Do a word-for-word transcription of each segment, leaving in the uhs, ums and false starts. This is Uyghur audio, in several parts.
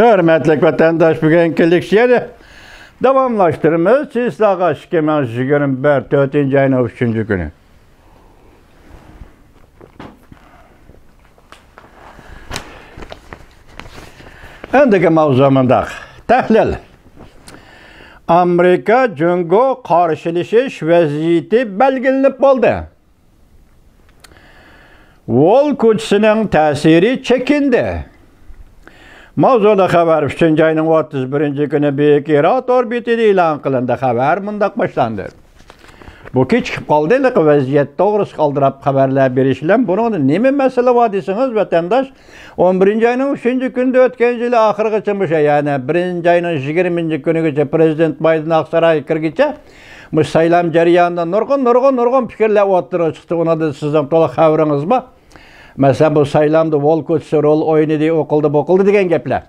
ھۆرمەتلىك ۋەتەنداش، بۈگۈنكى لېكسىيەنى داۋاملاشتۇرىمىز. چىسلاغا ئىككى مىڭ يىگىرمە بىر، تۆتىنچى ئاينىڭ ئۈچىنچى كۈنى. ئەندىكى ماۋزۇ مۇنداق. تەھلىل. ئامېرىكا جۇڭگو قارشىلىشىش ۋەزىيىتى بەلگىلىنىپ بولدى. ۋول كوچىسىنىڭ تەسىرى چېكىندى. ماۋزۇلۇق خەۋەر ئۈچىنچى ئاينىڭ ئوتتۇز بىرىنچى كۈنى بۈيۈك ئىرا تور بېتىدە ئېلان قىلىندى. خەۋەر مۇنداق باشلاندى. بۇ كېچىكىپ قالدى، ھېلىقى ۋەزىيەت توغرىسىدا ئالدىراپ خەۋەرلەر بېرىش بىلەن بۇنىڭدا نېمە مەسىلە بار دېسىڭىز، ۋەتەنداش، ئون بىرىنچى ئاينىڭ ئۈچىنچى كۈنىدە ئۆتكەن يىلى ئاخىرغىچە مۇشۇ، يەنى بىرىنچى ئاينىڭ يىگىرمىنچى كۈنىگىچە پرېزىدېنت بايدېن ئاقسارايغا كىرگىچە مۇشۇ سايلام جەريانىدا نۇرغۇن، نۇرغۇن، نۇرغۇن پىكىرلەر ئوتتۇرىغا چىقتى. ئۇنىڭدىن سىزنىڭ تولۇق خەۋىرىڭىز بار. مەسىلەن، بۇ سايلامدا ۋول كوچىسى رول ئوينىدى، ئۇ قىلدى، بۇ قىلدى دېگەن گەپلەر.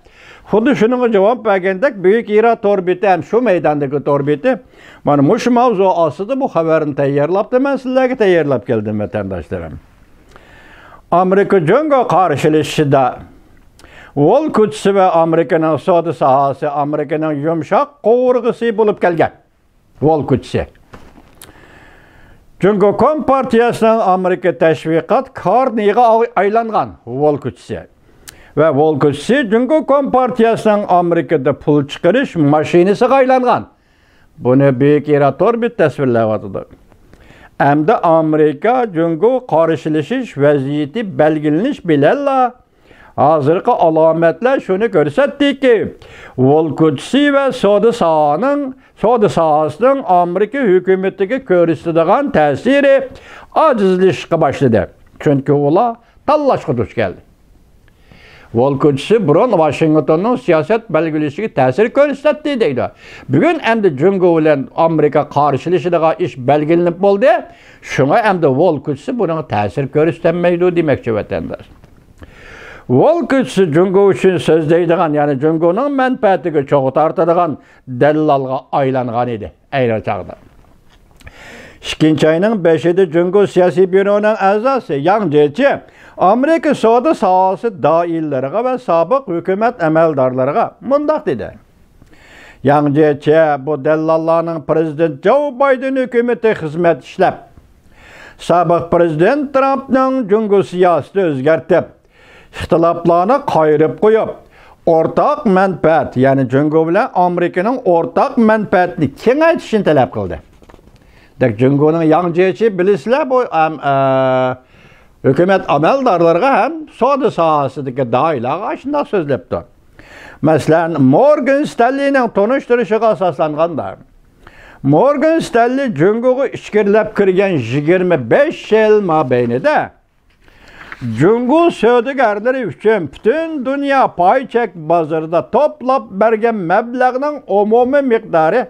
خۇددى شۇنىڭغا جاۋاب بەرگەندەك، بۈيۈك ئىرا تور بېتى ھەم شۇ مەيداندىكى تور بېتى مانا مۇشۇ ماۋزۇ ئاستىدا بۇ خەۋەرنى تەييارلاپتۇ. مەن سىلەرگە تەييارلاپ كەلدىم، ۋەتەنداشلىرىم. ئامېرىكا جۇڭگو قارشىلىشىشىدا ۋول كوچىسى ۋە ئامېرىكىنىڭ سودا ساھەسى ئامېرىكىنىڭ يۇمشاق قوۋۇرغىسى بولۇپ كەلگەن. ۋول كوچىسى. جۇڭگو كومپارتىيەسىنىڭ ئامېرىكا تەشۋىقات كارنىغا ئاي-، ئايلانغان ۋول كوچىسى. ۋە ۋول كوچىسى جۇڭگو كومپارتىيەسىنىڭ ئامېرىكىدا پۇل چىقىرىش ماشىنىسىغا ئايلانغان. بۇنى بۈيۈك ئىرا تور بېتى تەسۋىرلەۋاتىدۇ. ئەمدى ئامېرىكا جۇڭگو قارشىلىشىش ۋەزىيىتى بەلگىلىنىش بىلەنلا، ھازىرقى ئالامەتلەر شۇنى كۆرسەتتىكى، ۋول كوچىسى ۋە سودا ساھەنىڭ، سودا ساھەسىنىڭ ئامېرىكا ھۆكۈمىتىگە كۆرسىتىدىغان تەسىرى ئاجىزلىشىشقا باشلىدى. چۈنكى ئۇلار تاللاشقا دۇچ كەلدى. ۋول كوچىسى بۇرۇن ۋاشىنگتوننىڭ سىياسەت بەلگىلىشىگە تەسىر كۆرسەتتى دەيدۇ. بۈگۈن ئەمدى جۇڭگو بىلەن ئامېرىكا قارشىلىشىدىغان ئىش بەلگىلىنىپ بولدى. شۇڭا ئەمدى ۋول كوچىسى بۇنىڭغا تەسىر كۆرسىتەلمەيدۇ دېمەكچى، ۋەتەنداش. ۋول كوچىسى جۇڭگو ئۈچۈن سۆزلەيدىغان، يەنى جۇڭگونىڭ مەنپەئەتىگە چوغ تارتىدىغان دەللالغا ئايلانغان ئىدى ئەينى چاغدا. ئىككىنچى ئاينىڭ بەشىدە جۇڭگو سىياسىي بيۇرونىڭ ئەزاسى ياڭ جيېچى ئامېرىكا سودا ساھەسى دائىرىلىرىغا ۋە سابىق ھۆكۈمەت ئەمەلدارلىرىغا مۇنداق دېدى. ياڭ جيېچى بۇ دەللاللارنىڭ پرېزىدېنت جو بايدېن ھۆكۈمىتى خىزمەت ئىشلەپ، سابىق پرېزىدېنت ترامپنىڭ جۇڭگو سىياسىتى ئۆزگەرتىپ، ئىختىلاپلارنى قايرىپ قويۇپ، ئورتاق مەنپەئەت، يەنى جۇڭگو بىلەن ئامېرىكىنىڭ ئورتاق مەنپەئەتىنى كېڭەيتىشىنى تەلەپ قىلدى. دەك جۇڭگونىڭ ياڭ جيېچى بىلىسىلەر، بۇ ئەم، ئە، ھۆكۈمەت ئەمەلدارلىرىغا ھەم سودا ساھەسىدىكى دائىرىلەرگە ئاشۇنداق سۆزلەپتۇ. مەسىلەن، مورگان ستەنلىنىڭ تونۇشتۇرۇشىغا ئاساسلانغاندا، مورگان ستەنلى جۇڭگوغا ئىچكىرىلەپ كىرگەن يىگىرمە بەش يىل مابەينىدە جۇڭگو سودىگەرلىرى ئۈچۈن پۈتۈن دۇنيا پاي چەك بازىرىدا توپلاپ بەرگەن مەبلەغنىڭ ئومۇمىي مىقدارى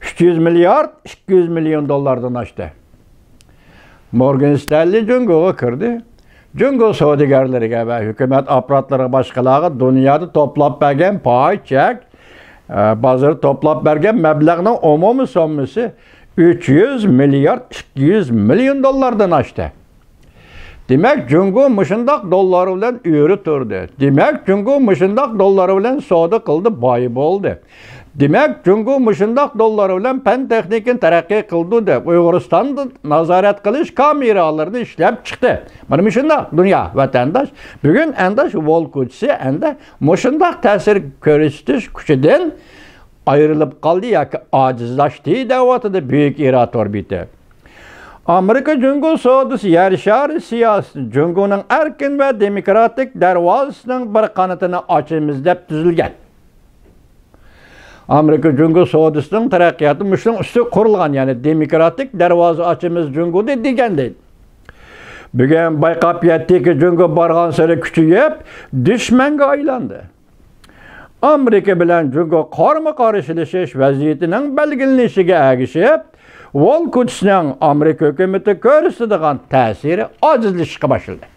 ئۈچ يۈز مىليارد ئىككى يۈز مىليون دوللاردىن ئاشتى. مورگان ستەنلى جۇڭگوغا كىردى. جۇڭگو سودىگەرلىرىگە ۋە ھۆكۈمەت ئاپپاراتلىرىغا، باشقىلارغا دۇنيادا توپلاپ بەرگەن پاي چەك، ئە، بازىرى توپلاپ بەرگەن مەبلەغنىڭ ئومۇمىي سوممىسى ئۈچ يۈز مىليارد ئىككى يۈز مىليون دوللاردىن ئاشتى. دېمەك، جۇڭگو مۇشۇنداق دوللار بىلەن ئۆرە تۇردى. دېمەك، جۇڭگو مۇشۇنداق دوللار بىلەن سودا قىلدى، باي بولدى. دېمەك، جۇڭگو مۇشۇنداق دوللار بىلەن پەن تېخنىكىنى تەرەققىي قىلدۇردى. ئۇيغۇرىستاندا نازارەت قىلىش كامېرالىرىنى ئىشلەپ چىقتى. مانا مۇشۇنداق دۇنيا ۋەتەنداش. بۈگۈن ئەنداش ۋول كوچىسى ئەندە مۇشۇنداق تەسىر كۆرسىتىش كۈچىدىن ئايرىلىپ قالدى ياكى ئاجىزلاشتى دەۋاتىدۇ بۈيۈك ئىرا تور بېتى. ئامېرىكا جۇڭگو سودىسى يەر شارى سىياسىتى جۇڭگونىڭ ئەركىن ۋە دېموكراتىك دەرۋازىسىنىڭ بىر قانىتىنى ئاچىمىز دەپ تۈزۈلگەن. ئامېرىكا جۇڭگو سودىسىنىڭ تەرەققىياتى مۇشۇنىڭ ئۈستىگە قۇرۇلغان، يەنى دېموكراتىك دەرۋازا ئاچىمىز جۇڭگودىن دېگەندەك. بۈگۈن بايقاپ يەتتىكى، جۇڭگو بارغانسېرى كۈچىيىپ، دۈشمەنگە ئايلاندى. ئامېرىكا بىلەن جۇڭگو قارمۇ قارشىلىشىش ۋەزىيىتىنىڭ بەلگىلىنىشىگە ئەگىشىپ، ۋول كوچىسىنىڭ ئامېرىكا ھۆكۈمىتى كۆرسىتىدىغان تەسىرى ئاجىزلىشىشقا باشلىدى.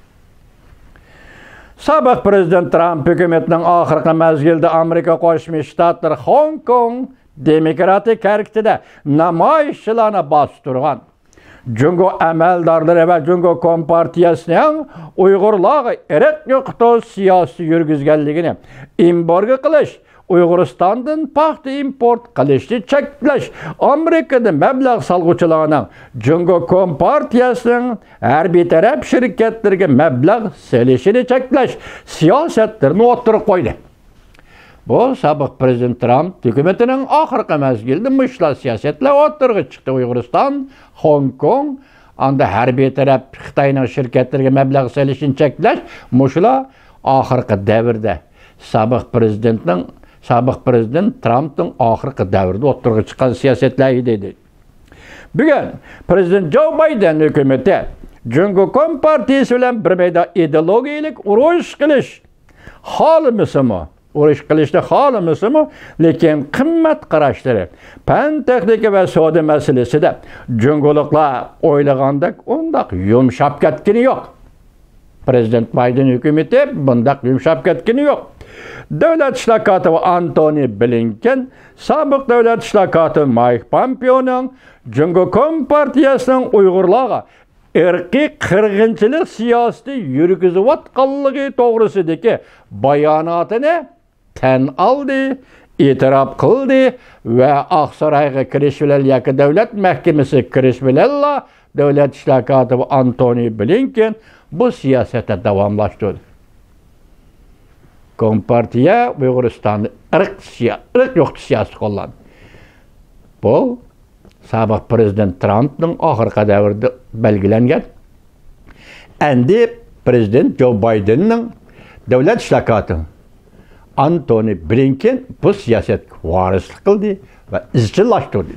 سابىق پرېزىدېنت ترامپ ھۆكۈمىتىنىڭ ئاخىرقى مەزگىلدە ئامېرىكا قوشما شتاتلىرى خوڭكوڭ دېموكراتىك ھەرىكىتىدە نامايىشچىلارنى باستۇرغان، جۇڭگو ئەمەلدارلىرى ۋە جۇڭگو كومپارتىيەسىنىڭ ئۇيغۇرلارغا ئىرق يوقىتىش سىياسىتى يۈرگۈزگەنلىكىنى، ئېمبارگو قىلىش، ئۇيغۇرىستاندىن پاختا ئىمپورت قىلىشنى چەكلەش، ئامېرىكىدا مەبلەغ سالغۇچىلارنىڭ جۇڭگو كومپارتىيەسىنىڭ ھەربىي تەرەپ شىركەتلىرىگە مەبلەغ سېلىشىنى چەكلەش سىياسەتلىرىنى ئوتتۇرىغا قويدى. بۇ سابىق پىرېزىدېنت ترامپ ھۆكۈمىتىنىڭ ئاخىرقى مەزگىلدە مۇشۇلار سىياسەتلەر ئوتتۇرىغا چىقتى. ئۇيغۇرىستان، خوڭكوڭ، ئاندا ھەربىي تەرەپ خىتاينىڭ شىركەتلىرىگە مەبلەغ سېلىشىنى چەكلەش، مۇشۇلار ئاخىرقى دەۋردە سابىق پىرېزىدېنتنىڭ، سابىق پىرېزىدېنت ترامپنىڭ ئاخىرقى دەۋردە ئوتتۇرىغا چىققان سىياسەتلەر ئىدى. بۈگۈن پىرېزىدېنت جو بايدېن ھۆكۈمىتى جۇڭگو كومپارتىيىسى بىلەن بىر مەيدان ئىدېئولوگىيەلىك ئۇرۇش قىلىش خالىمىسىمۇ، ئۇرۇش قىلىشنى خالىمىسىمۇ، لېكىن قىممەت قاراشلىرى، پەن تېخنىكا ۋە سودا مەسىلىسىدە جۇڭگولۇقلار ئويلىغاندەك ئۇنداق يۇمشاپ كەتكىنى يوق. پىرېزىدېنت بايدېن ھۆكۈمىتى بۇنداق يۇمشاپ كەتكىنى يوق. دۆلەت ئىشلار كاتىپى ئانتونى بلىنكېن سابىق دۆلەت ئىشلار كاتىپى مايك پامپېئونىڭ جۇڭگو كومپارتىيەسىنىڭ ئۇيغۇرلارغا ئىرقىي قىرغىنچىلىق سىياسىتى يۈرگۈزۈۋاتقانلىقى توغرىسىدىكى باياناتىنى تەن ئالدى، ئېتىراپ قىلدى ۋە ئاقسارايغا كىرىش بىلەن ياكى دۆلەت مەھكىمىسىگە كىرىش بىلەنلا دۆلەت ئىشلار كاتىپى ئانتونى بلىنكېن بۇ سىياسەتنى داۋاملاشتۇردى. كومپارتىيە ئۇيغۇرىستاندا ئىرق سىيا-، ئىرق يوقىتىش سىياسىتى قوللاندى. بۇ سابىق پىرېزىدېنت ترامپنىڭ ئاخىرقى دەۋرىدە بەلگىلەنگەن. ئەمدى پىرېزىدېنت جو بايدېننىڭ دۆلەت ئىشلار كاتىپى ئانتونى بلىنكېن بۇ سىياسەتكە ۋارىسلىق قىلدى ۋە ئىزچىللاشتۇردى.